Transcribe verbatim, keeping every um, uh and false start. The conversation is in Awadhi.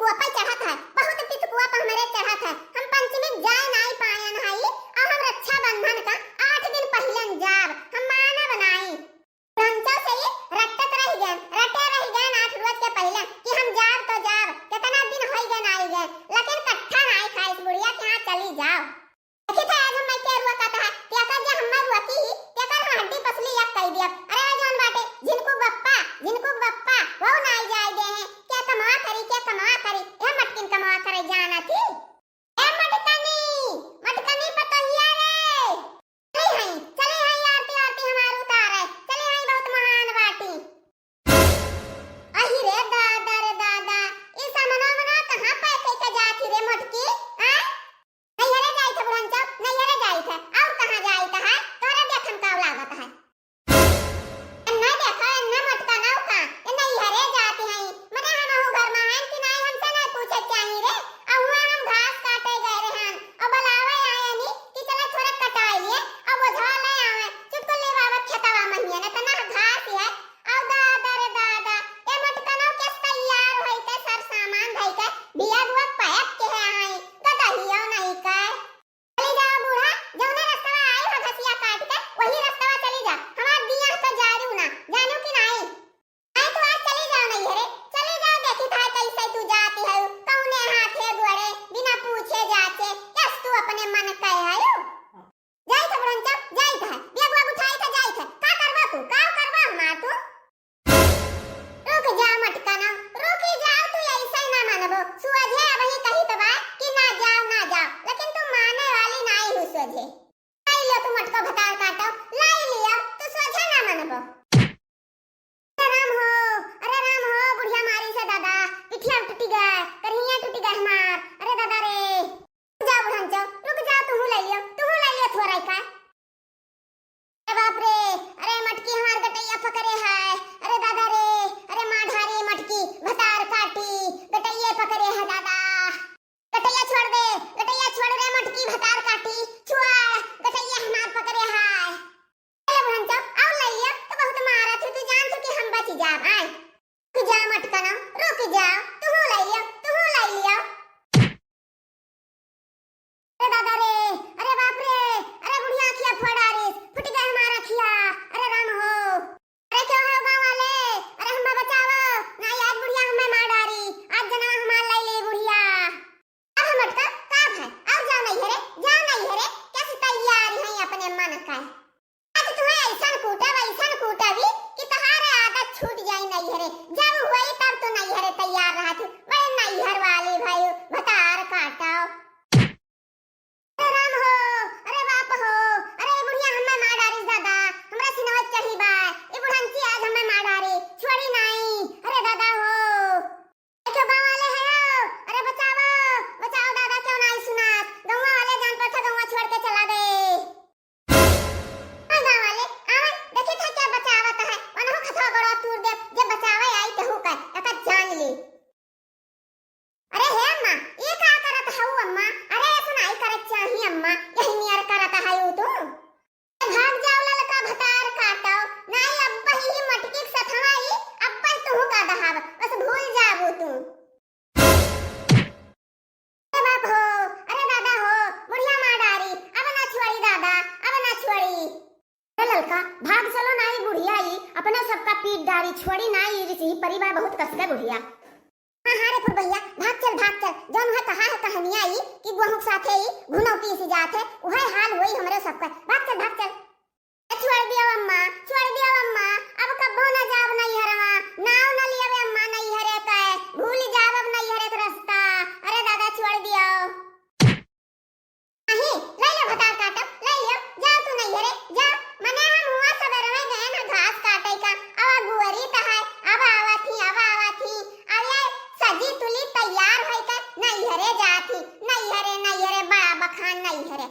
पुआ पे चढ़त है, बहुत पितकुआ पे हमरे चढ़त है। हम पंचमी क जाए नाई पायन हई, और हम रक्षाबंधन का आठ दिन पहिलन जाब, हम मानब नाई। रंचो से ही रटत रह गए, रटे रह गए आठ रोज के पहिले कि हम जाब तो जाब, कितना दिन होई गए नाई गए, लेकिन कट्ठा नाई खाइस बुढ़िया कि हाँ चली जाओ। देखी था आज हम्मै के रुआ कहता है, कि अगर जे हम्मै रुआ की ही, कि अगर हम हड्डी पसली एक कह दिया। अरे जौन बाटे, जिनको बप्पा, जिनको बप्पा, वो नाई जाए दे हैं, क्या कमा करी, क्या कमा करी, यह मटकिन कमा करे जाना थी। ए मटकनी, मटकनी पतोहिया रे। चली हई, चली हई आरती आरती हमार उतारे। चली हई बहुत महान बाटी। अही रे दादा रे दादा, ई सामना मना कहाँ पे कह के जाती रे मोटकी? आ? नैहरे जाई थे बुढ़न चौक, नैहरे जाई थे। और कहाँ जाई थे? तोरे देखन का लागत है। एन्ने देखो, एन्ने मोटका नौका, ए नैहरे जाती हैं। मने हमहू घर में हैं कि नाई, हमसे नाई पूछे चाही रे। आ हुआ हम घास काटे गए रहे हैं, और बुलावे आए नी कि चला थोड़ा कटाई लिए, और बोझा ले आवे, चुटकुले बाबा खेतवा में ही है, इतना घास है। और दादा रे दादा, ए मोटका नौ कैसे तैयार होई के सब सामान धई के, बिया बुआ पैक के है आई, गदहियो नहीं के। चली जाओ बूढ़ा, जौने रस्तवा आई हो घसिया काट के, वही रस्तवा चली जा। हमार बियाह तो जारू ना, जानू कि नाई? नाई तो आज चली जाओ नैहरे, चली जाओ, देखी था कैसे तू जाती है, कौने हाथे गोड़े, बिना पूछे जाचे, कस तू अपने मन कहे है। जाई था बुढ़न चौक, जाई था, बिया बुआ उठाई था, जाई था, का करबा तू, का करबा हमार तू? रुक जा मटकना, रुकी जाओ, तू ऐसे ना मानबो। सुअझे अबही कही तो बा कि ना जाओ, ना जाओ, लेकिन तू माने वाली नाई हूँ सुअझे। लाई लियो तू मटको भतार काटो, लाई लियो, तू सुअझे ना मानबो। अरे राम हो, अरे राम हो, बुढ़िया मारी से दादा, पिठिया टूटी गए, करहिया टूटी गए हमार, अरे दादा रे। रुक जाओ बुढ़न चौक, रुक जाओ, तू लाई लियो, तू लाई लियो थोड़ा का। अरे बाप रे, अरे मटकी हमार गटैया पकड़े है, अरे दादा रे, अरे माँ ढारी मटकी भतार काटी, गटैये पकड़े है दादा, गटैया छोड़ दे, गटैया छोड़ रे मटकी भतार काटी, छोड़, गटैया हमार पकड़े है। चलो बुढ़न चौक, और लाई लियो, तो बहुत मारा थी, तू जान थी कि हम बच जाब, आए। रुक जा मटकना, रुक जा, तू लाई लियो, तू लाई लियो। अरे दादा रे, अरे बाप रे, अरे बुढ़िया अखिया फोड़ डारिस, फुट गए हमार अखिया, अरे राम हो। अरे क्यों हो गाँव वाले, अरे हमें बचाओ, नाई आज बुढ़िया हमें मार डारी, आज जनवा हमार लाई ले बुढ़िया। अब हम अटका का भाई, आओ जाओ नैहरे, जाओ नैहरे, कैसे तैयार हैं अपने मन का। आज तुम्हें ऐसन कूटब, ऐसन कूटबी कि तुम्हारे आदत छूट जाई नैहरे। जब हुई तब तो नैहरे तैयार रहा थी, बड़े नैहर वाली भाई, भतार काटो। अरे राम हो, अरे बाप हो, अरे ये बुढ़िया हमें मार डारिस दादा, हमरा सिनवा चढ़ी बा, ये बुढ़ंची आज हमें मार डारी, छोड़ी नाई, अरे दादा हो। ए, क्यों गाँव वाले है हो? अरे बचाओ, बचाओ दादा, क्यों नाई सुनात? गौवा वाले जान पर था, गौवा छोड़ के चला गए। हाँ गाँव वाले, आवे, देखी था क्या बचावत है, वनहु खथवा गोड़वा तूर दे, जे बचावे आई तेहू का, एका जान ली। अरे हे अम्मा, ये का करत हऊ अम्मा? अरे ऐसा नाई करत चाही अम्मा, यही नियर करत हऊ तू। भाग जाओ ललका भतार काटो, नाई अब्बा ही मटकी के सथवा ही, अब्बा ही तुहू का दहाब, बस भूल जाबू तू। अरे बाप हो, अरे दादा हो, बुढ़िया मार डारी, अब ना छोड़ी दादा, अब ना छोड़ी। अरे ललका, भाग चलो नाई बुढ़िया ही, अपने सबका पीट डारी, छोड़ी नाई, रिसही परी बा बहुत कस के बुढ़िया। हाँ, हाँ रे फुरबहिया, भाग चल, भाग चल। जौन है कहा है कहनिया ई कि गोहूं के साथे ई घुनौती सी जात है, उहे हाल होई हमरे सबका। भाग चल, भाग चल। ए, छोड़ दियो अम्मा, छोड़ दियो अम्मा, अब कब्बो ना जाब नैहरवा, नाव ना लियब अम्मा नैहरे का, भूल जाब अब नैहरे के रास्ता। अरे दादा, छोड़ दियो। नहीं, लाई लियो भतार काटब, लाई लियो, जाओ तू नैहरे, जाओ। मने हम हुआ सबेरवे गए ना घास काटे का, अब अगुअरी त है, अब आवत ही, अब आवत ही। अब ये सजी तुली तैयार होई के नैहरे जात ही, नैहरे, नैहरे, बड़ा बखान नैहरे।